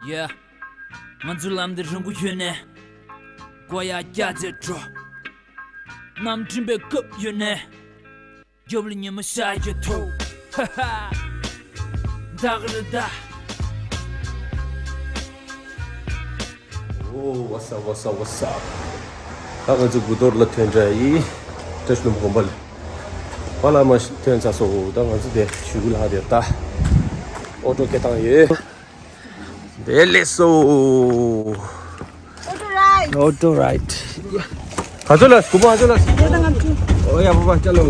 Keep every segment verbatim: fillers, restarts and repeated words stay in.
Yeah. ང་ཚོའི་ལམ་འདི་རིང་པོ་ཡོད་ནས། མགོ་ཡར་བཀྱག་བྱས་འགྲོ། གནམ་གྲིམ་པའི་སྐབས་ཡོད་ནས། རྒྱབ་ལ་ཉི་མ་ཤར་གྱི་ཐོག་ཧ་ཧ། ད་ག་རེ་ད། Oh, what's up, what's up, what's up? ད་ང་ཚོ་དགུ་ཐོག་ལ་ཐོན་འདྲ་ཡིན། བཀྲ་ཤིས་ལྷུན་པོ་དགོན་པ་ལ། པ་ལ་མ་ཐོན་ཚར་སོང་། ད་ང་ཚོ་དེ་གཞུག་གུ་ལྷག་དེ་ད། ཨོ་ཊོ་སྐད་བཏང་ཡོད། དེ་ལས་སོ། Auto ride. Auto ride. ག་ཚོད་ལ། སྐུ་པ་ག་ཚོད་ལ། དེ་དང་ང་ཚོ། ཨོ་ཡ། པ་པ་ཅ་ལོ། ཅ་ལོ།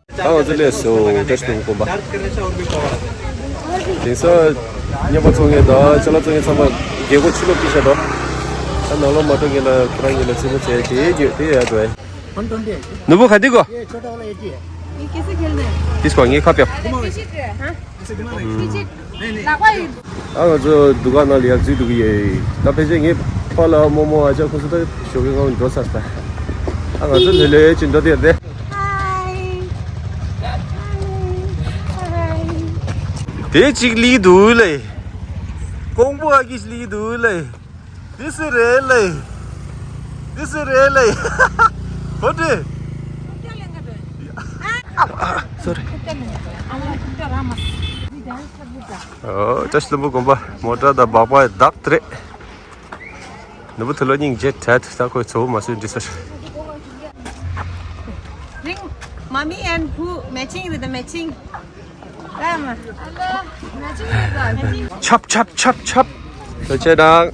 ད་ང་ཚོ་སླེབས་སོང་། བཀྲ་ཤིས་ལྷུན་པོ་དགོན་པ། དེང་སང་མཉམ་པ་ཚོ་ངེད་དང་ཅ་ལག་བཙོང་མཁན་ཚང་མ་རྒྱལ་སྒོ་ཕྱི་ལོགས་ཕྱིན་ཤག་ད་ནང་ལོགས་མ་འགྲོ་མཁན་ལ་ཁོ་རང་གཉིས་ལ་རྩེད་མོ་བྱས་དེ་ཡོད་དེ་ཡོད་འགྲོ། ནུ་བོ་ག་དུས་གོ། ये कैसे खेलना है? དེ་སྐོར་ངས་ཁ་ཕྱོགས། ཨ་ང་ཚོ་འདུ་ཁང་ནང་ལ་ཡར་འཛུལ་འགྲོ་གི་ཡོད། ད་ཕལ་ཆེར་ངའི་ཕ་ལ་རྨོ་མོ་ཨ་ཅག་ཁོ་ཚོ་ད་ཞོགས་ཀའི་སྔ་མོ་འགྲོ་ཚར་ད། ཨ་ང་ཚོ་ལྷོད་ལྷོད་ཅིག་འགྲོ་དེ་རེད། དེ་གཅིག་ལི་འདུག་ལེ། ཀོང་པོ་ཨ་གིས་ལི་འདུག་ལེ། དེ་སུ་རེད་ལེ། དེ་སུ་རེད་ལེ། ཧོ་དེ། Sorry. ཨོ། བཀྲ་ཤིས་ལྷུན་པོ་དགོན་པ་མོ་ཊ་དང་སྦག་སྦག་བདག་དེ་རེད། ནུ་བོ་ཐུ་ལོ་སྙིང་རྗེ་དྲགས། ད་ཁོས་ཚོ་བོ་མ་བཟོས་འདྲི་ཟེར། Ring, mommy and Pooh matching with the matching. Come. ཆབ་ཆབ་ཆབ་ཆབ། ཐུགས་རྗེ་གནང་།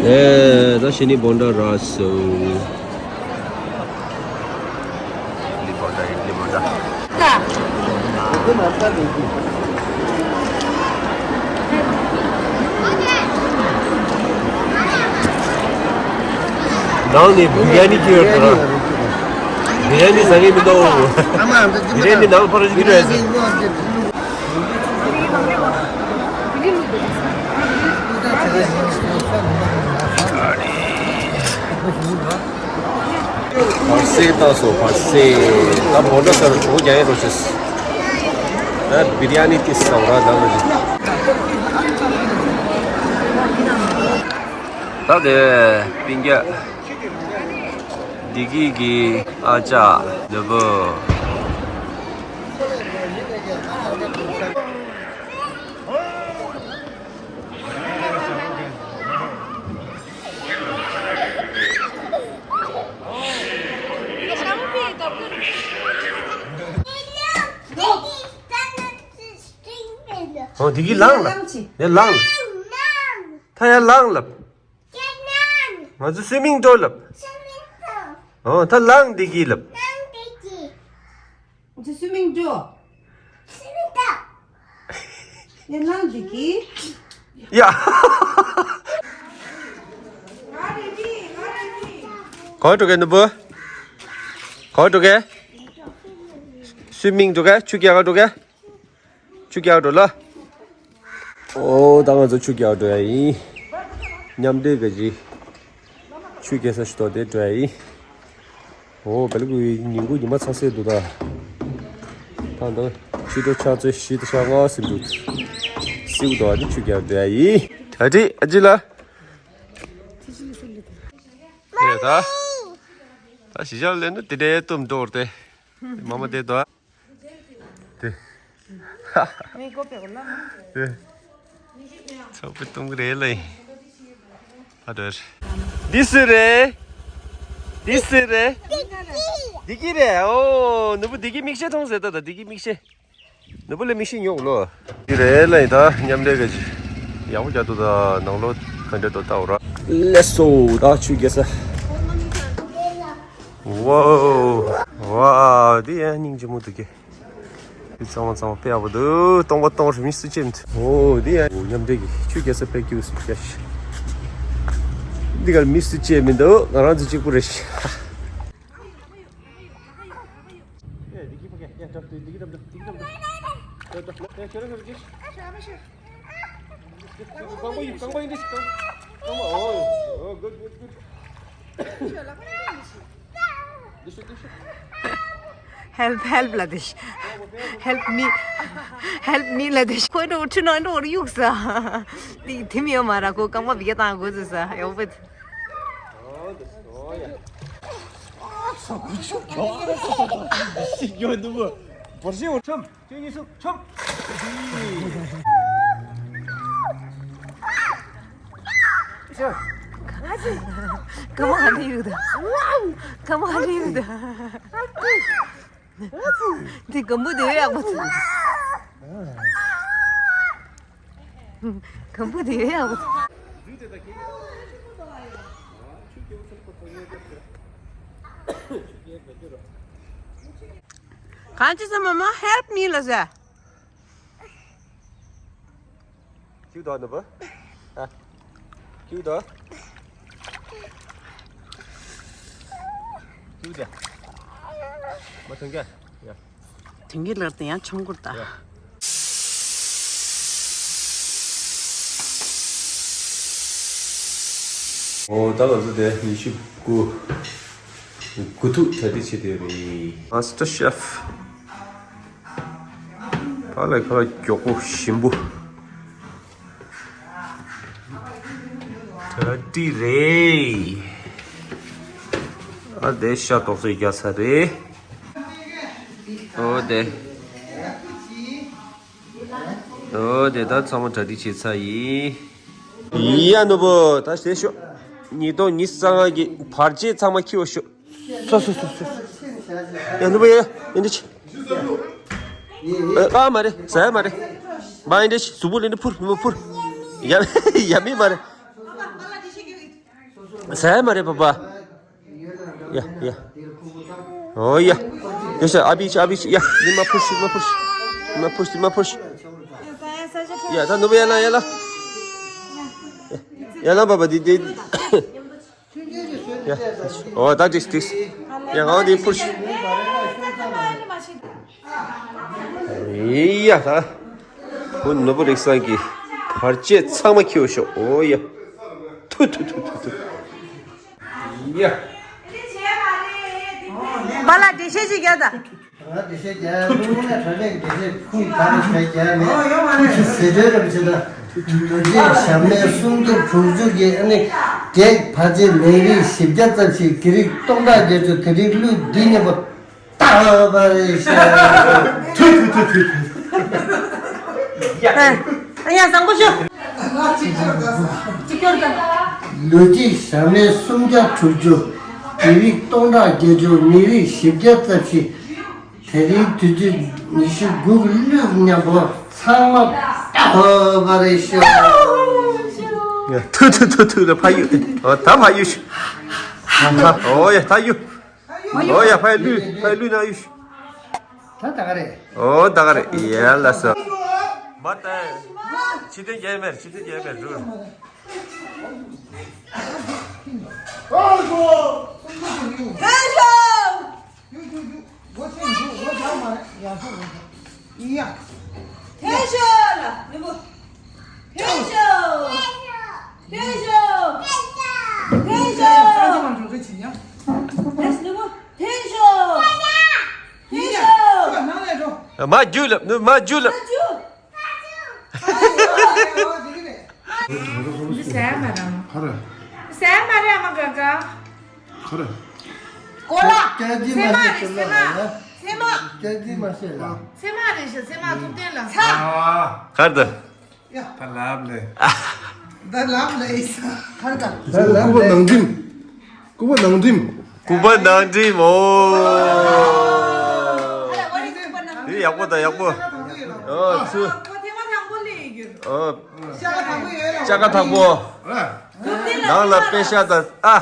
ཨེ། ད་ཤི་ནི་བོན་ཌ་ར་སོ། ལི་བོན་ཌ། ལི་བོན་ཌ། ནང་ནས་བི་རི་ཡ་ནི་ཁྱེར་ཡོད་དོ། བི་རི་ཡ་ནི་ཟ་མཁན་མི་འདུག། བི་རི་ཡ་ནི་ནང་ཕར་ཞིག་རེད། བར་སེ་བཏང་སོང་། བར་སེ། ད་མོ་ཊ་སར་གྲོགས་རྒྱག་ཡས་རོ་ཤེས། ད་བི་རི་ཡ་ནི་ཏིས་ཟ་བ་ར་ད་ལོ་ཅིག། ད་དེ་སྤུན་ཀྱག་བདེ་སྐྱིད་ཀྱི་ཨ་ཅག་ནུ་བོ། ཨོ། འདི་གི་ལངས་ལ། ནས་ལངས་ལ། ད་ཡར་ལངས་ལབ། ང་ཚོ་སུའི་མིང་འགྲོ་ལབ། ཨོ། ད་ལངས་འདི་གི་ལབ། ང་ཚོ་སུའི་མིང་འགྲོ། ཡ། ལངས་འདི་གི། ཡ། གང་འགྲོ་གི་ནུ་བོ། གང་འགྲོ་གི། སུའི་མིང་འགྲོ་གི། ཆུ་རྐྱལ་ག་འགྲོ་གི། ཆུ་རྐྱལ་འགྲོ་ལ། ཨོ། ད་ང་ཚོ་ཆུ་རྐྱལ་འགྲོ་ཡ་ཡིན། མཉམ་འབྲེལ་ག་ཅི། ཆུ་རྐྱལ་ས་ཞིག་ཐོག་དེ་འགྲོ་ཡ་ཡིན། ཨོ། བལ་གུ་ཉིན་གུང་ཉི་མ་ཚ་སེ་འདུག་ད། ད་ད་ཕྱི་དྲོ་ཕྱག་ཚོད་བཞི་དང་ཕྱག་ལྔ་ཟིན་འདུག། སིའུ་དོ་ཨ་ནི་ཆུ་རྐྱལ་འགྲོ་ཡ་ཡིན། ད་དྲི་ཨ་ཅི་ལ། ཡ་ད། ད་གཞིས་ཆགས་ལ་སླེབས་ན་དེ་འདྲའི་གཏུམ་འགྲོ་བར་ཏེ། མ་མ་དེ་དོ། དེ། མི་གོ་བེ་གོ་ལ་མ། དེ། ཚོགས་པའི་གཏུམ་གི་རེད་ལ་ཡིན། ཨ་དོ། འདི་སུ་རེད། འདི་སུ་རེད། བདེ་སྐྱིད་རེད། ཨོ་ནུ་བུ་བདེ་སྐྱིད་མིག་ཤེལ་མཐོང་ཟེར་ད་ད་བདེ་སྐྱིད་མིག་ཤེལ། ནུ་བུ་ལ་མིག་ཤེལ་ཉོ་ལོ། འདི་རེད་ལ་ཡིན་ད་མཉམ་འབྲེལ་གི་ཡག་པོ་རྒྱག་འདུག་ད་ནང་ལོགས་ག་འདྲ་འདུག་ལྟ་འོ་ར། ལེགས་སོ་ད་ཆུ་རྒྱག་ས། ཝའོ། ཝའོ་འདི་ཡང་སྙིང་རྗེ་མོ་འདུག་གི། འདི་གཙང་མ་གཙང་མ་དཔེ་ཡག་པོ་འདུག་སྟོང་པ་སྟོང་རེད་མི་སུ་ཅེམ་འདུག་ཨོ་འདི་ཡང་ཨོ་མཉམ་འབྲེལ་གི་ཆུ་རྒྱག་ས་དཔེ་སྐྱིད་སུ་རྒྱག་ཤི། འདི་གར་མི་སུ་ཅེམ་མི་འདུག་ང་རང་ཚོ་གཅིག་པུ་རེད་ཤི། Help, help ལ་དེ། Help me. Help me ལ་དེ། ཁོས་འགྲོ་འཁྲུ་ནང་འགྲོ་རུ་གཡུག་ས། དེ་དེ་མི་ཡོད་མ་ར་ཁོ་རྐང་པ་བི་ཀ་བཏང་དགོས་ཟེར་ས་ཡོང་བུད། ཡོད་འདུག་བུ། བར་ཤེས་འོ་ཁྲམ། ཁྱོད་གཉིས་སུ་ཁྲོམ། ཀ་མ་ཧ་ལི་ཡུ་ད། ཀ་མ་ཧ་ལི་ཡུ་ད། འདི་གམ་བུ་དེ་ཡག་པོ་ཚུ། གམ་བུ་དེ་ཡག་པོ་ཚུ། གང་ཅི་ཟེར་མ་མ་help me ལ་ཟེར། ཁྱུག་དོ་ནུ་བུ། ཨ། ཁྱུག་དོ། ཁྱུག་དེ། མ་ཐོན་ག་ཡ། དོན་གྱི་ལར་དེ་ཡང་ཆང་ཁུར་ད། ཡ། ཨོ་ད་ང་ཚོ་དེ་ཉི་ཤུ་དགུ། དགུ་ཐུག་གྲ་སྒྲིག་བྱེད་དེ་རེད། Master Chef། ཕ་ལ་ཁ་ལ་མགྱོགས་པོ་ཞིམ་པོ། གྲ་སྒྲིག་རེད། ཨ་དེ་ཤ་ཏོག་ཙེ་རྒྱག་ཚར་རེད། ཨོ་དེ། ཨོ་དེ་ད་ཚང་མ་གྲ་སྒྲིག་བྱེད་ཚར་ཡིན། ཡ་ནུ་བོ་ད་བྱེད་ཤོག་ཉིས་སྟོང་ཉི་ཤུ་རྩ་ལྔ་གི་བར་ཆད་ཚང་མ་འཁྱེར་བ་ཤོག་སོ་སོ་སོ་སོ། ཡ་ནུ་བོ་ཡ་ཡ་འདི་ཆི། ཨ་མ་རེད་ཟ་ཡ་མ་རེད། མ་ཡིན་འདི་ཆི་གཟུགས་པོ་ལེན་འདི་འཕུར་ནུ་བོ་འཕུར། ཡ་ཡ་མི་མ་རེད། ཟ་ཡ་མ་རེད་པ་པ། ཡ་ཡ། ཨོ་ཡ། ཡ་ཤ་ཨ་བི་ཆི་ཨ་བི་ཆི་ཡ། འདི་མ་འཕུར་ཤི་མ་འཕུར་ཤི། མ་འཕུར་ཤི་མ་འཕུར་ཤི། ཡ་ད་ནུ་བོ་ཡ་ལ་ཡ་ལ། ཡ་ལ་པ་པ་འདི་འདི། ཡ། ཨོ་ད་འགྲིགས་འགྲིགས། ཡ་ང་འདི་འཕུར་ཤི། ཡ་ད། བུ་ནོར་བུ་རིག་བཟང་གི་བར་ཆད་ཚང་མ་འཁྱེར་ཤོག་ཨོ་ཡ། ཐུ་ཐུ་ཐུ་ཐུ་ཐུ། ཡ། བ་ལ་འགྲེལ་བཤད་ཅིག་རྒྱག་ད། ང་འགྲེལ་བཤད་རྒྱག་ཡ་ལུང་ན་གྲ་སྒྲིག་འགྲེལ་བཤད་ཁུངས་ག་རེ་བྱས་རྒྱག་ཡ་མེད། ཁུངས་ཟེར་སྒྲོལ་རབ་བྱེད་ད། རྡོ་རྗེ་ཞྭ་མོའི་སུམ་བརྒྱ་དྲུག་ཅུ་གི་ཨ་ནི་བགེགས་བར་ཆད་ནད་རིགས་བཞི་བརྒྱ་རྩ་བཞི་གི་རིགས་སྟོང་ཕྲག་བརྒྱད་ཅུ་དེ་རིགས་ཀླུ་འདི་གཉིས་པོ་ད་བ་རེ་ཤ། ཐུ་ཐུ་ཐུ་ཐུ་ཐུ། ཡ། ཡ་བཟང་པོ་ཤོག་ཅིག་སྐྱོར་དང་། ལོ་གཅིག་ཞག་མའི་སུམ་བརྒྱ་དྲུག་ཅུ། དེ་རིགས་སྟོང་ཕྲག་བརྒྱད་ཅུ་ནད་རིགས་བཞི་བརྒྱ་རྩ་བཞི། དེ་རིང་དུས་ཚོད་ཉི་ཤུ་དགུ་གི་གླུད་མཉམ་པོ་ཚང་མ་ད་བ་རེ་ཤོག་ཐུ་ཐུ་ཐུ་ཐུ་ལ་ཕ་ཡུ། ཨོ་ད་ཕ་ཡུ་ཤི། ཨོ་ཡ་ད་ཡུ། ཨོ་ཡ་ཕ་ཡུ་ལུས་ཕ་ཡུ་ལུས་ན་ཡུ་ཤི། ད་ད་ག་རེད། ཨོ་ད་ག་རེད་ཡ་ལ་སོ། མ་ད། ཕྱི་དོན་རྒྱལ་མེར་ཕྱི་དོན་རྒྱལ་མེར་འགྲུལ། ཐོན་ཤོག་ཡ། ཐོན་ཤོག་ལ་ནུ་བོ། ཐོན་ཤོག་ཐོན་ཤོག་ཐོན་ཤོག་ལས་ནུ་བོ། ཐོན་ཤོག་ཐོན་ཤོག་མ་རྒྱུག་ལབ་ནུ་མ་རྒྱུག་ལབ། འདི་ཟ་ཡ་མ་རེད། ཁ་རེ། ཟ་ཡ་མ་རེད་ཨ་མ་ག་ག་ཁ་རེ། གོ་ལ་ སྐད་ཅིག་མ་ཤེས་ཚུར་ལོག་ལ་ཡ། ཚད་མ། སྐད་ཅིག་མ་ཤེས་ལ། ཚད་མ་རེད་ཤག་ཚད་མ་ཐུབ་བསྟན་ལ། ཚ། གར་དུ། ད་ལབ་ལེ། ད་ལབ་ལེ་ཨི་ས། གར་དུ། ད་ལབ་ལེ། སྐུ་པར་ནང་འགྲིམ། སྐུ་པར་ནང་འགྲིམ། སྐུ་པར་ནང་འགྲིམ་འོ། དེ་ཡག་པོ་དང་ཡག་པོ། ཨོ་ཚུ། ཨོ། ཤ་ཁ་ཐག་པོ། ནང་ལ་པེ་ཤ་དང་ཨ།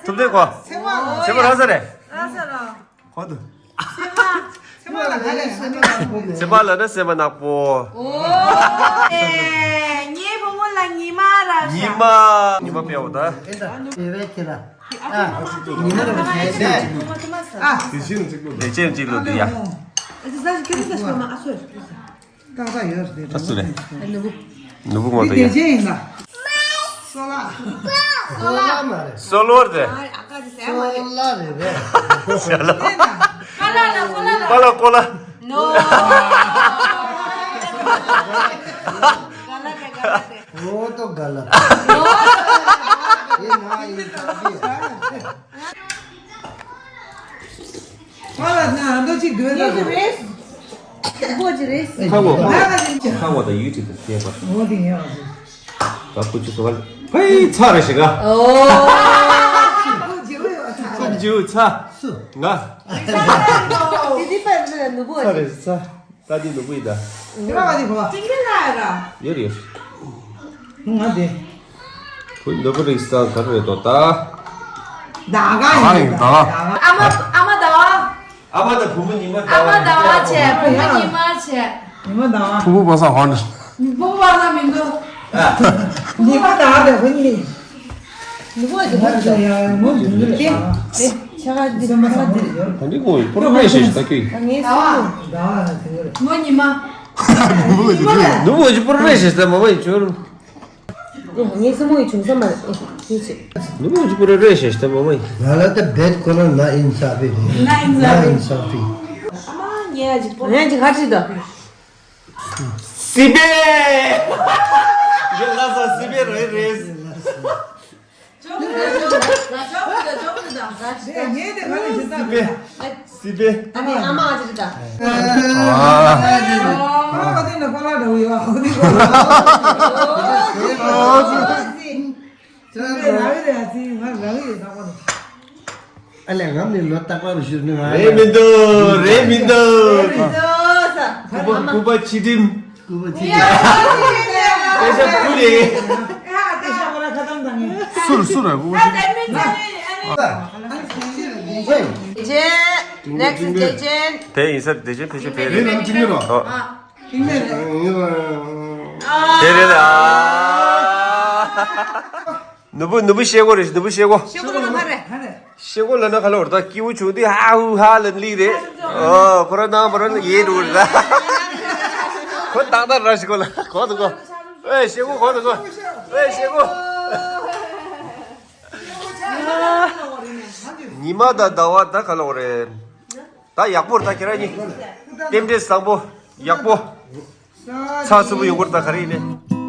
ཐུབ་བསྟན་གོ། ཚེ་མ་རག་ས་རེད། གོ་འདུག་ཚེ་མ་ལ་ག་རེ་ཟེར་ན། ཚེ་མ་ལ་ན་སེམས་པ་ནག་པོ། ངའི་བུ་མོ་ལ་ཉི་མ་རག་ཤག་ཉི་མ། ཉི་མ་དཔེ་འོ་ད། ཨ། ཉི་མ་རག་ཤག་དེ་ཅན་གཅིག་ལོ་དུ་ཡ། ཏག་ཏག་ཡོད་རེད། ཨ་སུ་རེད། ནུ་བུ་ངོ་དུ་ཡ། དེ་ཅན་ཡིན་ན། སོ་ལ། སོ་ལ་མ་རེད། སོ་ལོར་དེ། སོ་ལ་རེད་རེད། ཁ་ལ་ལ་ཁོ་ལ་ལ། པ་ལ་ཀོ་ལ། ནོ། ག་ལ་རེད་ག་ལ་རེད། वो तो गलत। ये ना इंसाफी है। ཁ་ལ་ན་འདོ་ཅིག་དགོས་ལ། ངེས་ཀྱི་རེད། ཁོ་ཅི་རེད། ཁ་བོ། ང་ལ་ཅིག་ཁ་བོ་དང་ཡུ་ཅིག་ཏུ་སྐྱེས་པ། འོ་དེ་ཡང་ཟེར། ད་ཁོ་ཅི་སོ་བ། ཧེ་ཚ་རེ་ཞིག་ག་ཨོ། ཁོ་ཇི་བོ་ཡོད་ཚ། ཁོ་ཇི་བོ་ཚ། སུ། ང་། དེ་དེ་པར་ནུ་བོ། ཚ་རེ་ཚ། ད་འདི་ནུ་བོ་ཡིན་ད། དེ་ག་བ་དེ་གོ། ཅིང་ལ་ར། ཡོད་རེད། ང་དེ། ཁོའི་ནུ་བོ་རིགས་སང་ག་རེ་རེད་དོ་ད། ད་ག་ཡིན་ད། ཨ་མ་ཨ་མ་ད་བ། ཨ་མ་དང་བུ་མོ་ཉི་མ་ཨ་མ་ཟླ་བ་བྱས། བུ་མོ་ཉི་མ་བྱས། ཉི་མ་ཟླ་བ། ཕུ་བོ་པ་སངས་ཧོན། ཕུ་བོ་པ་སངས་མི་འདུག་ཉི་མ་ཟླ་བ་དང་བུ་གཉིས། ནུ་བོ་ཅི་མ་ཟེར་ཡ་མོ་འདུག་ལ། དེ་དེ་ཆ་ག་འདི་མ་འདི། ད་འདི་ངོ་ཡི་པོ་རེ་ཤེས་ཤེས་ད་ཀི། ཟླ་བ། ཟླ་བ་ལ་དེ་གོ། མོ་ཉི་མ། ནུ་བོ་ཅི་པོ་རེ་ཤེས་ཤེས་ད་མ་བ་ཡི་ཆོར། ངའི་སེམས་མོ་ཡི་བྱུང་ས་མ་རེད། ཨེ་ཅི། ནུ་མོ་ཅི་པོ་རེ་རེ་ཞེས་ཏེ་མ་མ་ཡིན། ང་ལ་ད་བེད་ཁོ་ན་ན་ཨིན་ས་ཕི་རེད། ན་ཨིན་ས་ཕི། ཨ་མ་ངས་ཅི་པོ། ངས་ཅི་ཁ་ཅི་ད། སི་པེ། ཡ་ལ་ས་སི་པེ་རེ་རེ། སི་པེ། སི་པེ། ཨ་ནི་ཨ་མ་ཨ་ཅི་རེད་ད། ཨ། ཁོ་ར་བ་དེ་ན་ཁོ་ལ་འགྲོ་ཡོད་ཨ་ཁོ་དེ་ཁོ་ལ། ཨ་ལས་ང་མི་ལོ་རྟག་པར་བཞུར་ནི་ང་རེད་མི་འདུག་རེད་མི་འདུག་རེད་མི་འདུག་ས། སྐུ་པ་སྐུ་པ་ཕྱི་ཁྲིམས། སྐུ་པ་ཕྱི་ཁྲིམས། སྐུ་ལས། སུར་སུར་ར་སྐུ་པ་ཕྱི་ཁྲིམས། དེ་ཡིན་ས་དེ་ཅན་ཕལ་ཆེར་བས་རེད། རེད་ལ་ཅི་མི་རོ། དེ་རེད་ལ། ནུ་བུ་ནུ་བུ་ཤེལ་སྒོ་རེད། ནུ་བུ་ཤེལ་སྒོ། ཤེལ་སྒོ་ལ་མ་རེད། ཤེལ་སྒོ་ལ་ན་ཁ་ལོ་ར་ད་སྐྱིད་པོ་བྱུང་དུས་ཧ་ཧུ་ཧ་ལ་ལི་རེད། ཨོ་ཁོ་ར་ནང་བ་ར་ལ་ཡེ་འགྲོ་རེད་ད། ཁོ་ཏག་ཏག་ར་ཤེལ་སྒོ་ལ་གོ་དུ་གོ། ཨེ་ཤེལ་སྒོ་གོ་དུ་གོ། ཨེ་ཤེལ་སྒོ། ཉི་མ་དང་ཟླ་བ་ད་ག་ལོ་རེད། ད་ཡག་པོ་རེད་ད་ཁྱེད་རང་གཉིས། རྟེན་འབྲེལ་བཟང་པོ་ཡག་པོ། ཚགས་ཚུད་པོ་ཡོང་གི་རེད་ད་ག་རེ་ཡིན་ནའི།